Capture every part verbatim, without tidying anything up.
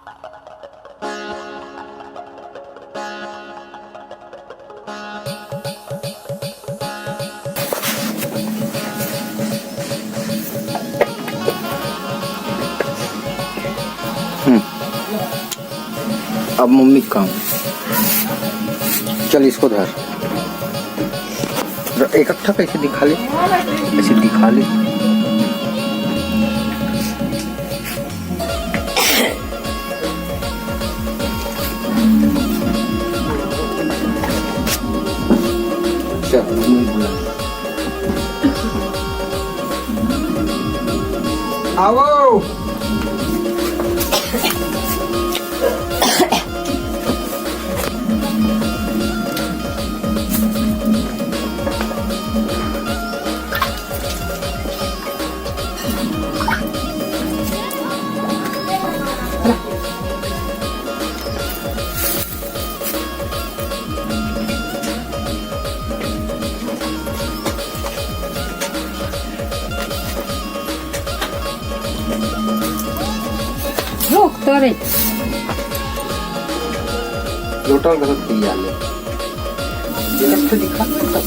हम्म। अब मम्मी का काम। चल, इसको धर। इकट्ठा कैसे दिखा ले, ऐसे दिखा ले। चल, नहीं बोला। आओ। रुक तो रे। लोटा गलत दिया ले। ये रख के दिखा, सब दिखा।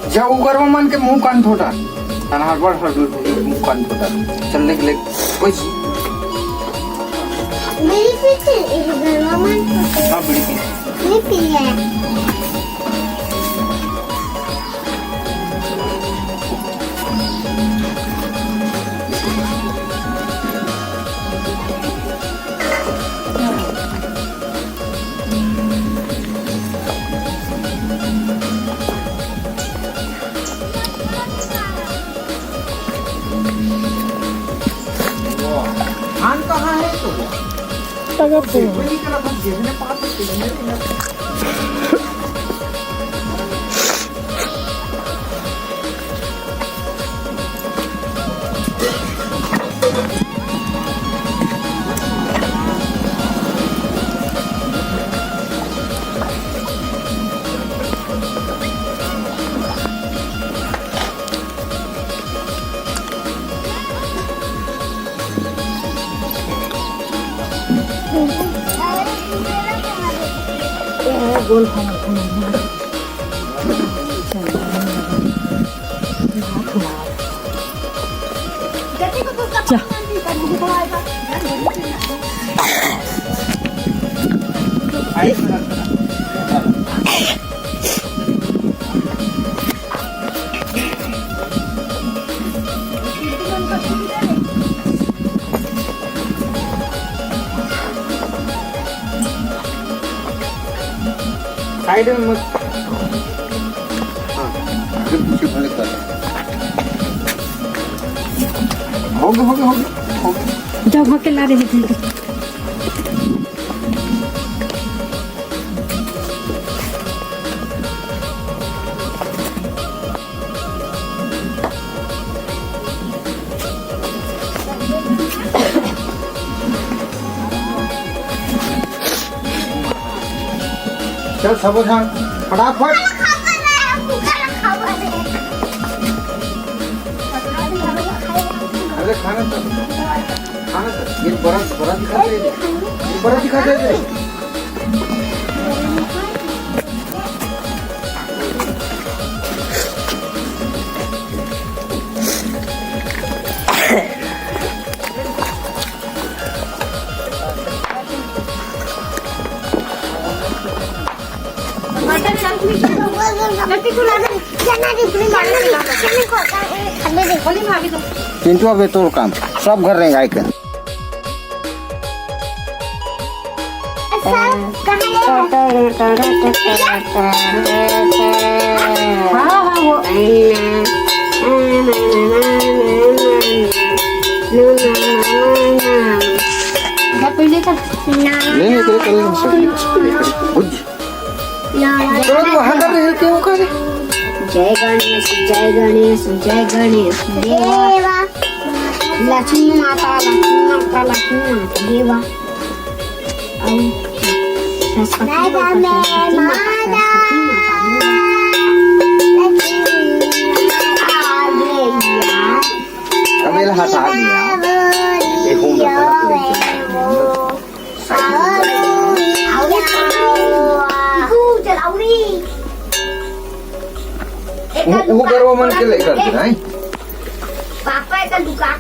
जा उगरवा मन के मुंह कान थोड़ा। तनहार बड़ हर मुंह कान थोड़ा। चल ले, ले। ओए। मेरी पीछे, ये गरवा मन। हाँ, बड़ी पीछे। नहीं पिया। धान कहाँ है तो? तगत है। वही तरफ हम देखने पास। गोल घुमा, घुमा, घुमा। चल। साइड में मत। हाँ, अरे पीछे भले कर। हो गया, हो गया, हो गया, हो गया। जब होके ला रहे थे। चल, सबो झन, फटाफट। अरे, खाना तो, खाना तो, ये बड़ा, बड़ा दिखा दे, ये बड़ा दिखा दे। चिंटू, अबे तोर काम, सब घर रहेगा एक। हाँ, हाँ, वो। पहले का। नहीं, नहीं, तेरे कल नहीं। बुझ। चलो, तू वहां कर रहे हो, क्यों कर रहे? जय गणेश, जय गणेश, जय गणेश देवा। लक्ष्मी माता, लक्ष्मी माता, लक्ष्मी माता देवा। सरस्वती माता, सरस्वती माता, सरस्वती माता देवा। लक्ष्मी माता आ गई यार। हटा दिया। ये होम रखा था, तो लेके आया। साइकिल। वो, वो गरवा मन के लेकर के, नहीं? पापा एक दुकान।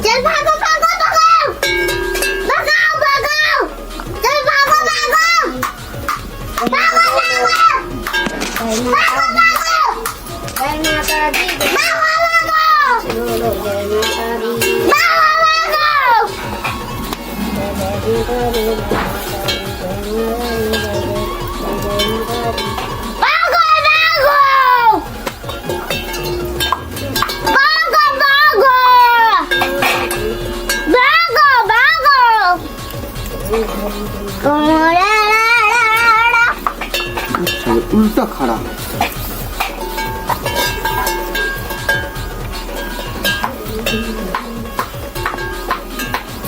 चल भागो, भागो, भागो। भागो, भागो। चल भागो, भागो। भागो, भागो। भागो, भागो। जय माता दी। भागो, भागो। जय माता दी। भागो, भागो। भागो, भागो। भागो, भागो। भागो, भागो। अच्छा, उल्टा खड़ा।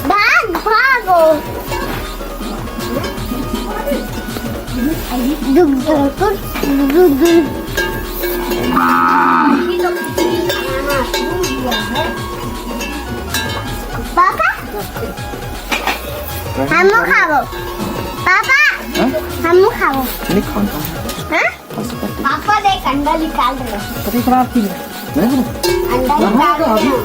भाग, भागो। दुग, दुग, दुग, दुग। पापा, हमू खाबो। पापा, हाँ? हमू खाबो। नहीं खाना। हाँ? पापा देख, अंडा निकाल रहे हैं। अरे, इतना आप पी लो। नहीं, नहीं। अंडा निकाल रहे हैं।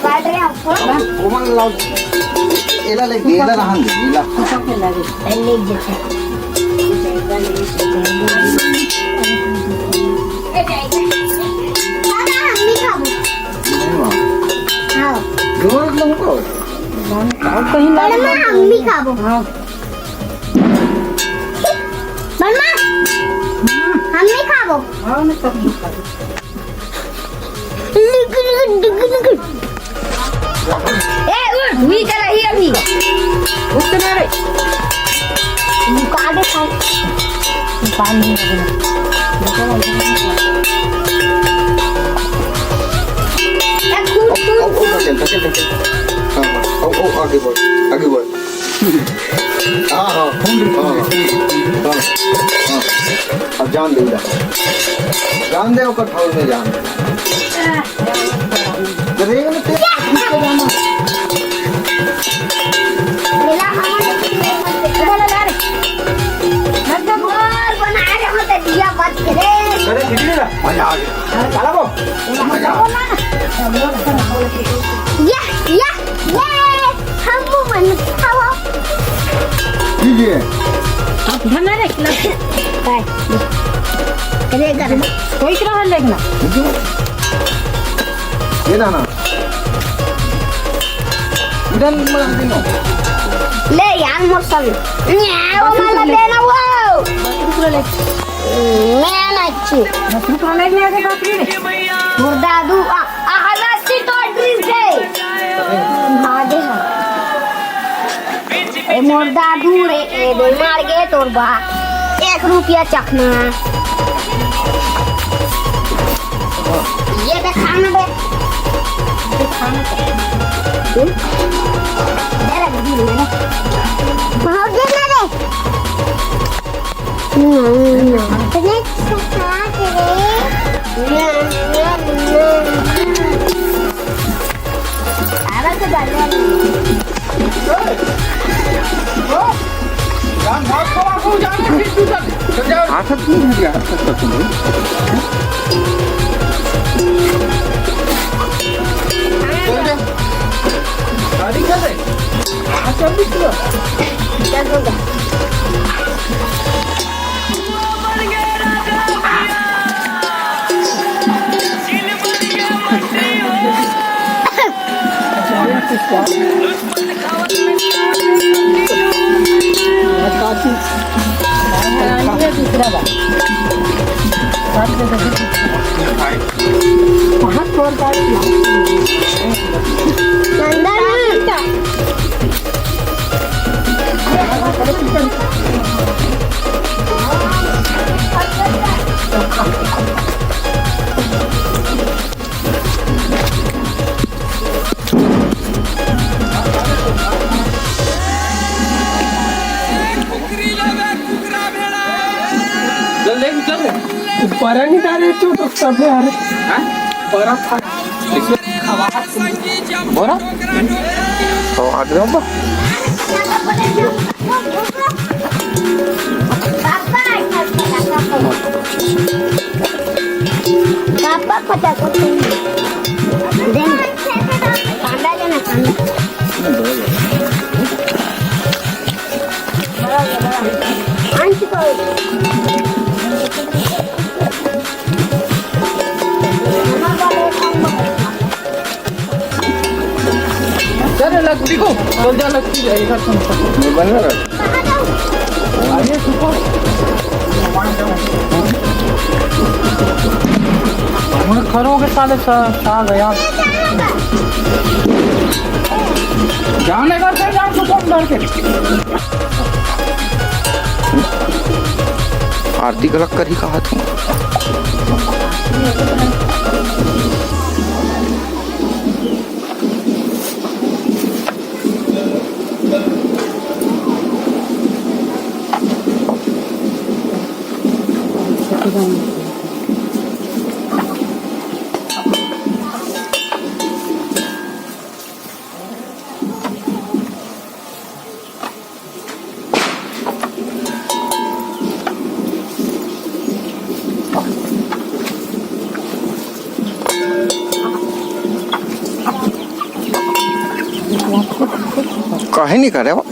काट रहे हैं आपको। कोमल लाओ। एला ले, एला रहन दे, एला। ले जैसे। पापा, हम नहीं खाबो। नहीं, वाह। हाँ। जोर लंको। और कहीं ना। बड़े माँ, हम नहीं खाबो। हाँ। बड़े माँ, हम नहीं खाबो। हाँ, मैं सब नहीं खाबो। लिक, लिक, लिक, लिक। ए, उठ, हुई कर रही अभी। उठ तो ना रे। निकाल दे, खाओ। पानी नहीं लगे। ए, कूद, कूद, कूद। हाँ, हाँ। ओ, ओ, आगे बढ़, आगे बढ़। हाँ, हाँ, हाँ, हाँ, हाँ। अब जान दे, जा। जान दे, ओकर ठाउर में जान दे। अरे, ये ना तेरे पीछे जाना। मेला हमारे पीछे मत देखो। बोला ला रे। मतलब और बना रहे हो तो दिया बच गए। अरे, खिचड़ी ना, मजा आ गया। अरे, चला वो। मजा आ गया। ये, ये, ये, हम मन खाओ। कीजिए। आप घर ना रे, ना। काय? अरे, घर। कोई तरह लेगना। ये ना ना। इधर मला दिनो। ले यार, मोर संग। न्या, वो मला देना वो। मैं ना अच्छी। बस रुक, रुक, रुक, रुक, रुक। मोर दादू, आ, आ, हलासी तो ड्रिंक है। हाँ, दे हाँ। ए, मोर दादू रे, ए, दे मार गे तोर बा। एक रुपया चखना। ये दे खाना दे। दे खाना दे। हम्म? दे रे, दे रे। हाँ, दे ना रे। हाथ हाथ नहीं भैया, हाथ हाथ कर तुम। गाड़ी कर रहे। अच्छा, अभी चलो। चल, हो गया। मरा नहीं जा रहे तो, तो सब यार। हाँ? बर्फ था। बोरा? तो आ गया बा। पापा, पापा, फटाफट। देन, कांदा लेना, कांदा। चल, लकड़ी को, चल जा, लकड़ी जाए, इधर से। आइए, सुखो। मैं खड़े हो गए साले, सा-, साल यार। जाने का, चल जा, सुखो, डर के। आरती घलक करही कहा तू। काहे नहीं करे हो?